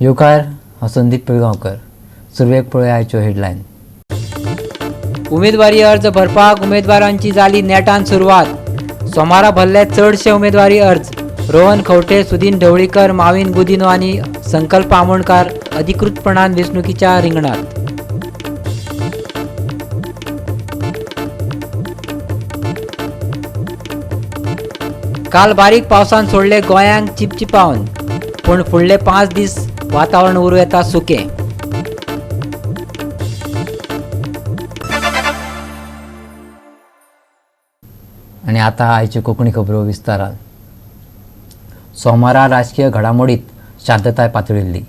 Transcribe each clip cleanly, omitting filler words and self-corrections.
येवकार, हांव संदीप पिळगांवकर. सुरवेक पळोवया आयच्यो हेडलायन. उमेदवारी अर्ज भरपाक उमेदवारांची जाली नेटान सुरवात. सोमारा भरले चडशे उमेदवारी अर्ज. रोहन खंवटे, सुदीन ढवळीकर, माविन गुदिनो आनी संकल्प आमोणकार अधिकृतपणान वेंचणुकीच्या रिंगणात. काल बारीक पावसान सोडले गोंयांक चिपचिपावन, पूण फुडले 5 दीस वातावरण उरूं येता सुकें. आनी आतां आयच्यो कोंकणी खबरो विस्तारान. सोमारा राजकीय घडामोडीत शांतताय पातळिल्ली,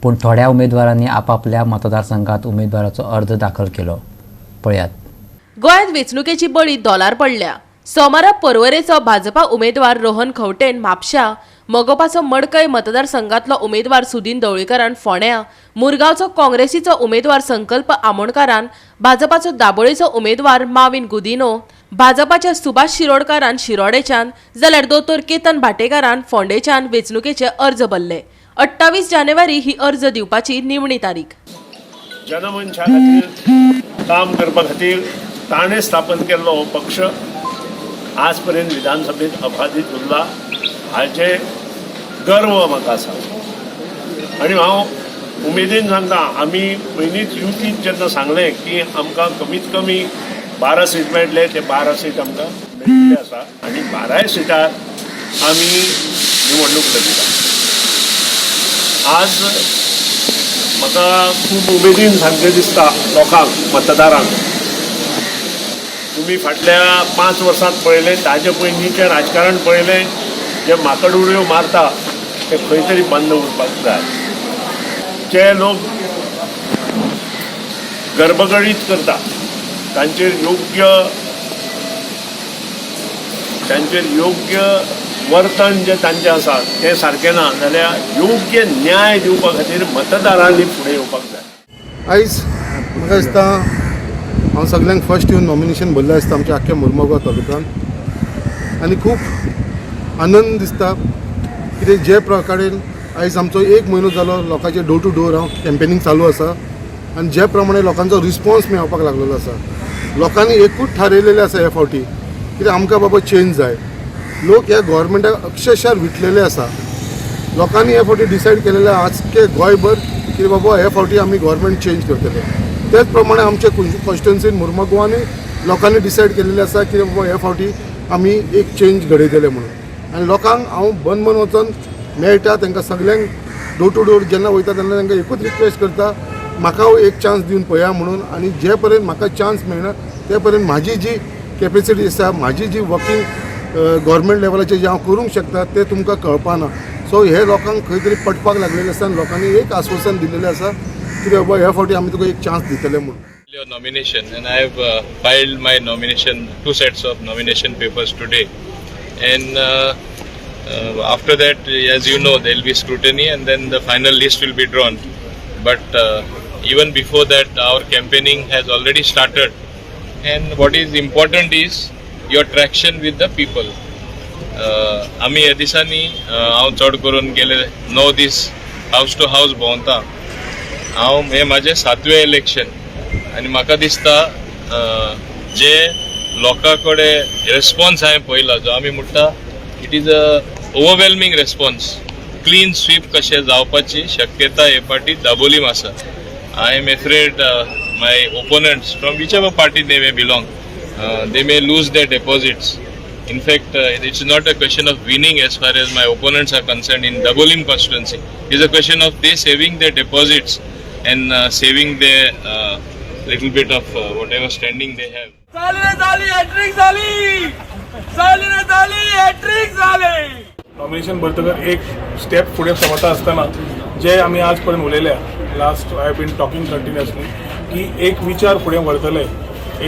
पूण थोड्या उमेदवारांनी आपापल्या मतदारसंघात उमेदवाराचो अर्ज दाखल केलो. पळयात. गोंयांत वेंचणुकेची बळी दोलार पडल्या. सोमारा पर्वरेचो भाजपा उमेदवार रोहन खंवटेन म्हापश्यां, मगोपाचो मडकय मतदारसंघातलो उमेदवार सुदीन ढवळीकरान फोंड्यां, मुरगांवचो काँग्रेसीचो उमेदवार संकल्प आमोणकारान, भाजपाचो दाबोळेचो उमेदवार माविन गुदिनो, भाजपाच्या सुभाष शिरोडकारान शिरोडेच्यान, जाल्यार दोतोर केतन भाटेकारान फोंडेच्यान वेंचणुकेचे अर्ज भरले. 28 जानेवारी ही अर्ज दिवपाची निमणी तारीख. जनमनशा खातीर काम करपा खातीर ताणें स्थापन केल्लो हो पक्ष आज पर्यंत विधानसभेत अबाधीत उरला हाचें गर्व म्हाका आसा. आनी हांव उमेदीन सांगता, आमी पयलींच युतींत जेन्ना सांगलें की आमकां कमीत कमी 12 सीट मेळटले, ते 12 सीट आमकां मेळिल्ले आसा आनी 12 सिटार आमी निवडणूक लढयता. आज म्हाका खूब उमेदीन सांगचें दिसता लोकांक, मतदारांक, तुमी फाटल्या 5 वर्सांत पळयलें, ताजे पयलींचें राजकारण पळयलें, जे माकड उडयो मारता ते खंय तरी बंद उरपाक जाय. जे लोक गर्भगळीत करता तांचेर योग्य वर्तन जें तांचें आसा तें सारकें ना जाल्यार योग्य न्याय दिवपा खातीर मतदारांनी फुडें येवपाक जाय. आयज म्हाका दिसता हांव सगल्यांक फर्स्ट येवन नॉमिनेशन भरलें आसता आमच्या आख्ख्या मुरमुगांव तालुक्यांत आनी खूब आनंद दिसता कित्याक जे प्रकारे आयज आमचो 1 म्हयनो जालो लोकांचे डोर टू डोर हांव कॅम्पेनींग चालू आसा आनी जे प्रमाणे लोकांचो रिस्पॉन्स मेळपाक लागलेलो आसा. लोकांनी एकूच थारयलेलें आसा हे फावटी कित्याक आमकां बाबा चेंज जाय. लोक ह्या गोवोरमेंटाक अक्षरशः विटलेले आसा. लोकांनी हे फावटी डिसायड केलेलें आजके गोंयभर की बाबा हे फावटी आमी गोवोरमेंट चेंज करतले. तेच प्रमाणे आमच्या कॉन्स्टिट्युन्सीन मुरमुगांवांनी लोकांनी डिसायड केलेलें आसा की बाबा हे फावटी आमी एक चेंज घडयतले म्हणून. आनी लोकांक हांव बन बन वचोन मेळटा, तांकां सगल्यांक डोर टू डोर जेन्ना वयता तेन्ना तांकां एकूच रिक्वेस्ट करता, म्हाका एक चान्स दिवन पळया म्हणून. आनी जे पर्यंत म्हाका चान्स मेळना ते पर्यंत म्हाजी जी कॅपेसिटी आसा, म्हाजी जी वर्किंग गव्हर्मेंट लेवलाचेर जें हांव करूंक शकता तें तुमकां कळपाना. सो हे लोकांक खंय तरी पटपाक लागलेलें आसा आनी लोकांनी एक आश्वासन दिलेलें आसा की बाबा ह्या फावटी आमी तुका एक चान्स दितले म्हणून. Your nomination, and I have filed my nomination, 2 sets of nomination papers today, and after that, as you know, there will be scrutiny and then the final list will be drawn. But even before that, our campaigning has already started, and what is important is your traction with the people. आमी ह्या दिसांनी हांव चड करून गेले 9 दीस हावस two हावस भोंवता. हांव हें म्हाजें 7वें इलेक्शन आनी म्हाका दिसता जे लोकां कडेन रेस्पॉन्स हांवें पळयला, जो आमी म्हणटा it is a overwhelming response. Clean sweep कशें जावपाची शक्यता हे फावटी दाबोलीम आसा. I am afraid my opponents from whichever party they may belong, they may lose their deposits. In fact, it's not a question of winning as far as my opponents are concerned in Dabolim constituency. It's a question of they saving their deposits and saving their little bit of whatever standing they have. Nomination भरतकर एक step फुडें सरता आसतना जे आमी आज पर्यंत उलयल्या, last I have been talking continuously की एक विचार फुडें व्हरतले,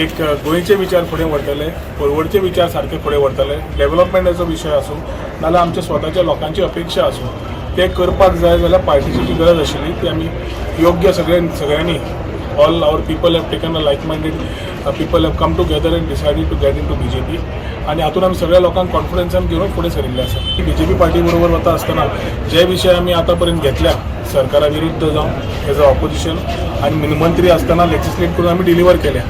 एक गोंयचे विचार फुडें व्हरतले, परवडचे विचार सारके फुडें व्हरतले, डेव्हलपमेंटाचो विशय आसूं नाजाल्यार आमच्या स्वताच्या लोकांची अपेक्षा आसूं, ते करपाक जाय जाल्यार पार्टीची जी गरज आशिल्ली ती आमी योग्य सगळ्यांनी all our people have taken a like minded people have come together and decided to get into BJP. आनी हातूंत आमी सगळ्या लोकांक कॉन्फिडन्सान घेवन फुडें सरिल्ले आसा. बीजेपी पार्टी बरोबर वता आसतना जे विशय आमी आतां पर्यंत घेतल्या सरकारा विरुद्ध जावं एज अ ऑपोजिशन आनी मंत्री आसतना लेजिस्लेट करून आमी डिलिव्हर केल्या.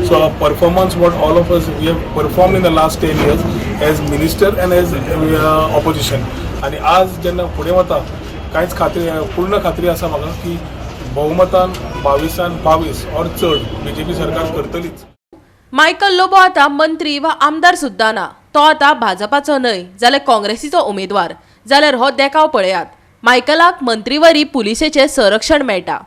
So performance what all of us we have perform in the last 10 years as minister and as opposition. आनी आज जेन्ना फुडें वता कांयच खात्री, पूर्ण खात्री आसा म्हाका की बहुमतान 22 22 ऑर चड बीजेपी सरकार करतलीच. मायकल लोबो आतां मंत्री वा आमदार सुद्दां ना. तो आतां भाजपाचो न्हय जाल्यार काँग्रेसीचो उमेदवार. जाल्यार हो देखाव पळयात. मायकलाक मंत्रीवरी पुलिसेचें संरक्षण मेळटा.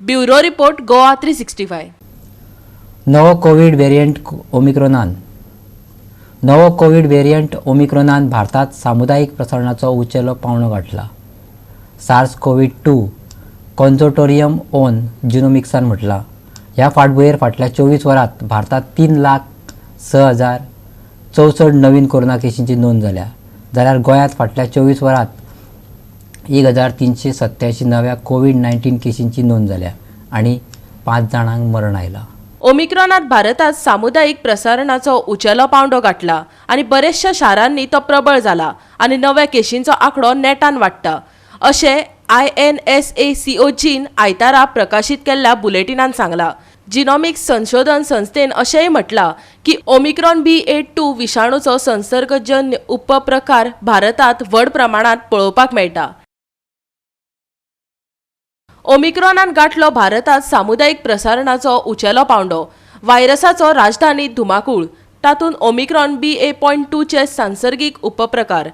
Bureau report, Goa 365. नवो कोवीड वेरियंट ओमिक्रोनान भारतात सामुदायिक प्रसरणाचो उंचेलो पावंडो गाठला, सार्स कोवीड 2 कन्सोर्टियम ऑन जिनोमिक्सान म्हटलां. ह्या फाटभुंयेर फाटल्या 24 वरांत भारतात 3,06,064 नवीन कोरोना केशींची नोंद जाल्या, जाल्यार गोंयांत फाटल्या 24 वरांत 1387 नव्या कोवीड 19 केशींची नोंद जाल्या आनी पांच जाणांक मरण आयलां. ओमिक्रॉनात भारतात सामुदायिक प्रसारणाचो उंचेलो पावंडो गाठला आनी बरेचशा शारांनी तो प्रबळ जाला आनी नव्या केशींचो आंकडो नेटान वाडटा, अशें आयएनएसएसीओजीन आयतारा प्रकाशीत केल्ल्या बुलेटिनान सांगलां. जिनॉमिक्स संशोधन संस्थेन अशेंय म्हटलां की ओमिक्रॉन बीए 2 विशाणूचो संसर्गजन्य उपप्रकार भारतात व्हड प्रमाणात पळोवपाक मेळटा. ओमिक्रॉनान गाठलो भारतात सामुदायिक प्रसारणाचो उंचेलो पावंडो. व्हायरसाचो राजधानीत धुमाकूळ, तातूंत ओमिक्रॉन बीए.2चे सांसर्गीक उपप्रकार.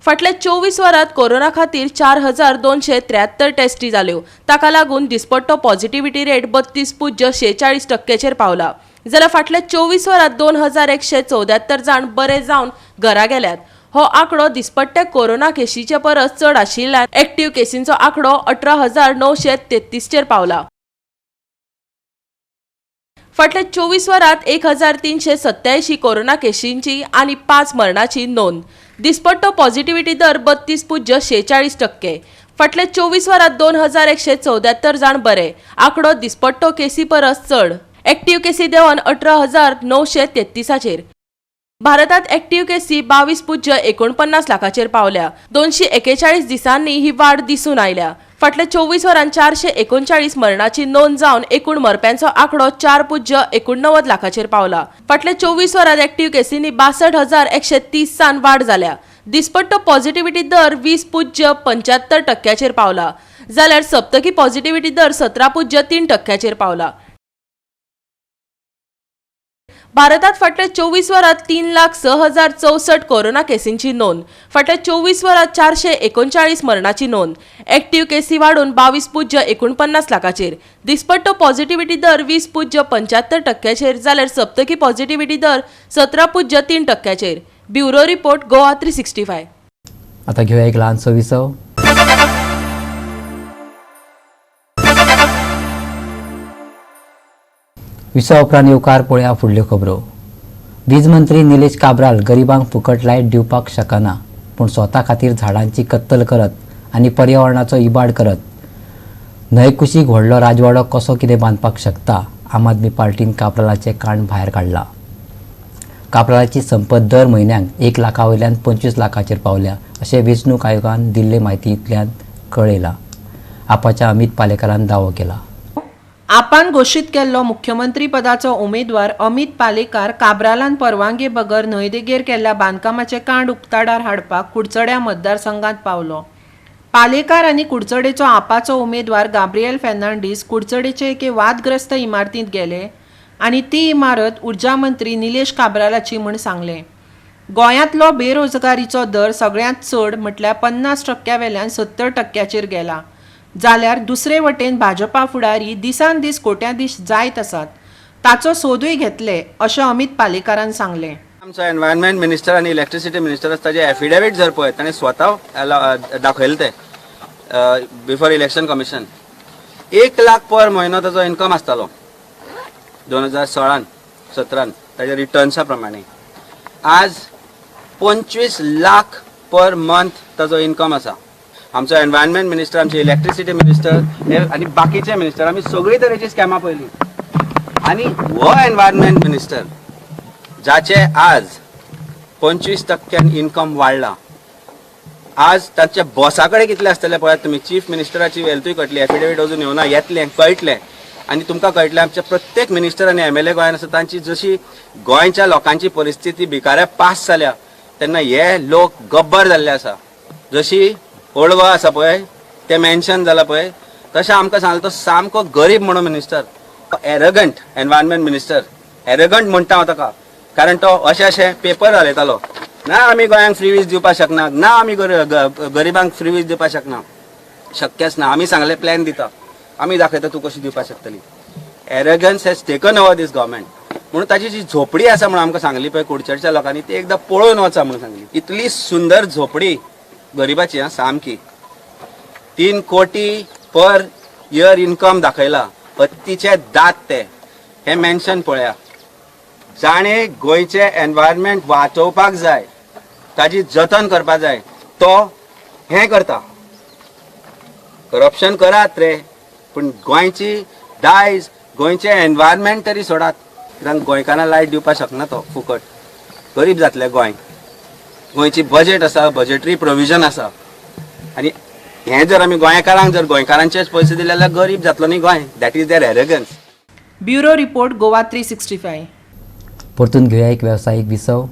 फाटल्या 24 वरांत कोरोना खातीर 4273 टेस्टी जाल्यो. ताका लागून दिसपट्टो पॉझिटिव्हिटी रेट 32.46 टक्क्याचेर पावला. जाल्यार फाटल्या 24 वरांत 2174 जाण बरे जावन घरा गेल्यात. हो आंकडो दिसपट्टे कोरोना केशीचे परस चड आशिल्ल्यान एक्टिव्ह केसींचो आंकडो 18,933चेर पावला. फाटल्या 24 वरांत 1387 कोरोना केशींची आनी पांच मरणाची नोंद. दिसपट्टो पॉझिटिव्हिटी दर 32.46 टक्के. फाटल्या 24 वरांत 2174 जाण बरे. आंकडो दिसपट्टो केसी परस चड. एक्टिव्ह केसी देंवन 18,933चेर. भारतात एक्टिव्ह केसी 22.49 लाखाचेर पावल्या. 241 दिसांनी ही वाड दिसून आयल्या. फाटल्या 24 वरांत 439 मरणाची नोंद जावन एकूण मरप्यांचो आंकडो 4.89 लाखाचेर पावला. फाटल्या 24 वरांत एक्टिव्ह केसींनी 62,130 सान वाड जाल्या. दिसपट्टो पॉझिटिव्हिटी दर 20.75 टक्क्याचेर पावला, जाल्यार सप्तकी पॉझिटिव्हिटी दर 17.3 टक्क्याचेर पावला. भारतात फाटल्या 24 वरांत 3,06,064 कोरोना केसींची नोंद. फाटल्या 24 वरांत 439 मरणाची नोंद. एक्टिव्ह केसी वाडून 22.49 लाखाचेर. दिसपट्टो पॉझिटिव्हिटी दर 20.75 टक्क्याचेर, जाल्यार सप्तकी पॉझिटिव्हिटी दर 17.3 टक्क्याचेर. Bureau report, Goa 365. आता घेऊया एक लहानसो विसव. विसवा उपरांत येवकार. पळोवया फुडल्यो खबरो. वीज मंत्री निलेश काब्राल गरिबांक फुकट लायट दिवपाक शकना, पूण स्वता खातीर झाडांची कत्तल करत आनी पर्यावरणाचो इबाड करत न्हंय कुशीक व्हडलो राजवाडो कसो कितें बांदपाक शकता? आम आदमी पार्टीन काब्रालाचें कांड भायर काडलां. काब्रालाची संपत दर म्हयन्याक 1 लाखा वयल्यान 25 लाखाचेर पावल्या, अशें वेंचणूक आयोगान दिल्ले म्हायतींतल्यान कळयलां. आपाच्या अमित पालेकारान दावो केला. आपान घोशीत केल्लो मुख्यमंत्री पदाचो उमेदवार अमित पालेकार काब्रालान परवानगे बगर न्हंयदेगेर केल्ल्या बांदकामाचें कांड उक्ताडार हाडपाक कुडचड्या मतदारसंघात पावलो. पालेकार आनी कुडचडेचो आपाचो उमेदवार गाब्रिएल फेर्नांडीस कुडचडेचे एके वादग्रस्त इमारतींत गेले आनी ती इमारत उर्जा मंत्री निलेश काब्रालाची म्हूण सांगलें. गोंयांतलो बेरोजगारीचो दर सगळ्यांत चड, म्हटल्यार 50 टक्क्या वेल्यान 70 टक्क्याचेर गेला, जाल्यार दुसरे वटेन भाजपा फुडारी दिसान दीस कोट्याधीश जायत आसात, ताचो सोदूय घेतले, अशें अमित पालेकारान सांगलें. आमचो एनवायरमेंट मिनिस्टर आनी इलेक्ट्रिसिटी मिनिस्टर आसा, ताजे एफिडेवीट जर पळयत, ताणें स्वता दाखयलें तें बिफोर इलेक्शन कमिशन, 1 लाख पर म्हयनो ताजो इन्कम आसतालो 2016 17 ताच्या रिटर्न्सा प्रमाणे. आज 25 लाख पर मंथ ताजो इन्कम आसा. आमचो एनवायरमेंट मिनिस्टर, आमचे इलेक्ट्रिसिटी मिनिस्टर हे आनी बाकीचे मिनिस्टर, आमी सगळी तरेची स्कॅमां पळयली. आनी हो एनवायरमेंट मिनिस्टर जाचे आज 25% इन्कम वाडला, आज तांच्या बॉसा कडेन कितले आसतले पळयात तुमी. चीफ मिनिस्टराची वेल्थूय कळटली, एफिडेवीट अजून येवना, येतलें कळटलें. आनी तुमकां कळटलें आमच्या प्रत्येक मिनिस्टर आनी एमएलए गोंयान आसा तांची जशी गोंयच्या लोकांची परिस्थिती भिकाऱ्या पास जाल्या तेन्ना हे लोक गब्बर जाल्ले आसा. जशी ओल्ड गोवा आसा पळय तें मेन्शन जाला पळय, तशें आमकां सांगलें तो सामको गरीब म्हणून minister, arrogant environment minister, arrogant म्हणटा हांव ताका, कारण तो अशें अशें पेपर घालयतालो, ना आमी गोंयांक फ्री वीज दिवपाक शकना, ना आमी गरिबांक फ्री वीज दिवपाक शकना, शक्यच ना, आमी सांगले प्लॅन दिता, आमी दाखयता तूं कशी दिवपाक शकतली. Arrogance has taken over this government. म्हणून ताची जी झोपडी आसा म्हणून आमकां सांगली पळय कुडचडच्या लोकांनी, ती एकदां पळोवन वचा म्हणून सांगली. इतली सुंदर झोपडी गरिबाची आं, सामकी 3 कोटी पर इयर इन्कम दाखयला, हत्तीचे दांत ते, हे मेन्शन पळया. जाणे गोंयचें एनवायरमेंट वाचोवपाक जाय, ताजी जतन करपाक जाय, तो हें करता. करप्शन करात रे, पूण गोंयची दायज, गोंयचें एनवायरमेंट तरी सोडात. कित्याक गोंयकारांक लायट दिवपाक शकना तो फुकट, गरीब जातले गोंय. गोंयची बजेट आसा, बजेटरी प्रोविजन आसा, आनी हें जर आमी गोंयकारांक जर गोंयकारांचेच पयशे दिले जाल्यार गरीब जातलो न्ही Goa. That is their arrogance. Bureau report, Goa 365. परतून घेवया एक वेवसायीक विसव.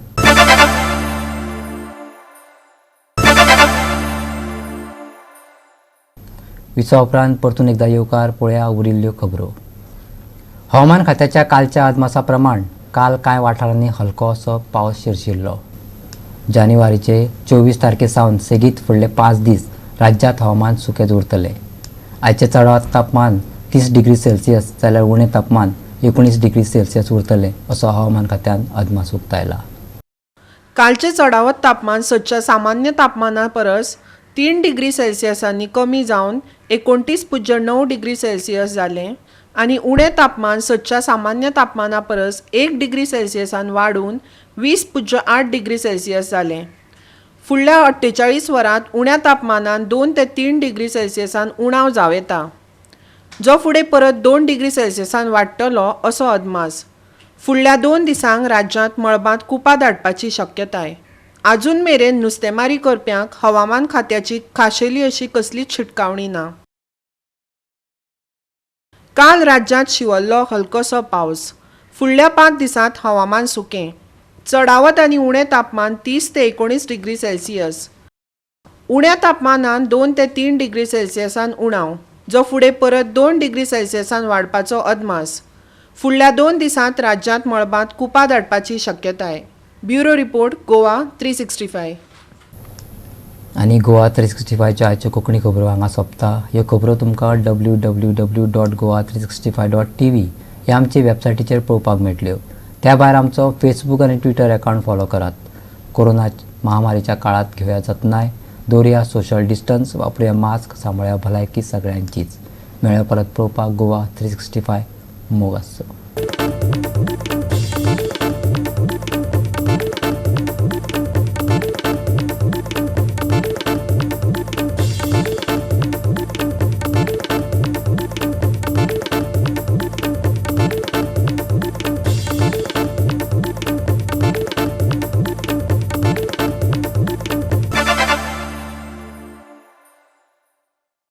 विसवा उपरांत परतून एकदा येवकार. पळया उरिल्ल्यो खबरो. हवामान खात्याच्या कालच्या अदमासा प्रमाण काल कांय वाठारांनी हलको असो पावस शिरशिरलो. जानेवारीचे 24 तारखे सावन सेगीत फुडले 5 दीस राज्यांत हवामान सुकेंच उरतलें. आयचें चडावत तापमान 30 डिग्री सेल्सियस जाल्यार उणें तापमान 19 डिग्री सेल्सियस उरतलें असो हवामान खात्यान अदमास उक्तायला. कालचें चडावत तापमान सदच्या सामान्य तापमाना परस 3 डिग्री सेल्सियसांनी कमी जावन 29.9 डिग्री सेल्सियस जालें आनी उणें तापमान सदच्या सामान्य तापमाना परस 1 डिग्री सेल्सियसान वाडून 20.8 डिग्री सेल्सियस जालें. फुडल्या 48 वरांत उण्या तापमानान 2 ते 3 डिग्री सेल्सियसान उणाव जावं येता, जो फुडें परत 2 डिग्री सेल्सियसान वाडटलो असो अदमास. फुडल्या 2 दिसांक राज्यांत मळबांत कुपां दाटपाची शक्यताय. आजून मेरेन नुस्तेमारी करप्यांक हवामान खात्याची खाशेली अशी कसलीच शिटकावणी ना. काल राज्यांत शिवल्लो हलकोसो पावस. फुडल्या 5 दिसांत हवामान सुकें. चडावत आनी उणें तापमान 30 ते 19 डिग्री सेल्सियस. उण्या तापमानान 2 ते 3 डिग्री सेल्सियसान उणाव, जो फुडें परत 2 डिग्री सेल्सियसान वाडपाचो अदमास. फुडल्या 2 दिसांत राज्यांत मळबांत कुपां दाटपाची शक्यताय. Bureau report, Goa 365. आनी गोवा 365च्यो आयच्यो कोंकणी खबरो हांगा सोंपता. ह्यो खबरो तुमकां www.goa365.tv ह्या आमचे वेबसायटीचेर पळोवपाक मेळटल्यो. त्या भायर आमचो फेसबूक आनी ट्विटर अकावंट फॉलो करात. कोरोना महामारीच्या काळांत घेवया जतनाय, दवरुया सोशल डिस्टन्स, वापरुया मास्क, सांबाळया भलायकी सगळ्यांचीच. मेळया परत पळोवपाक गोवा 365. मोग आसचो.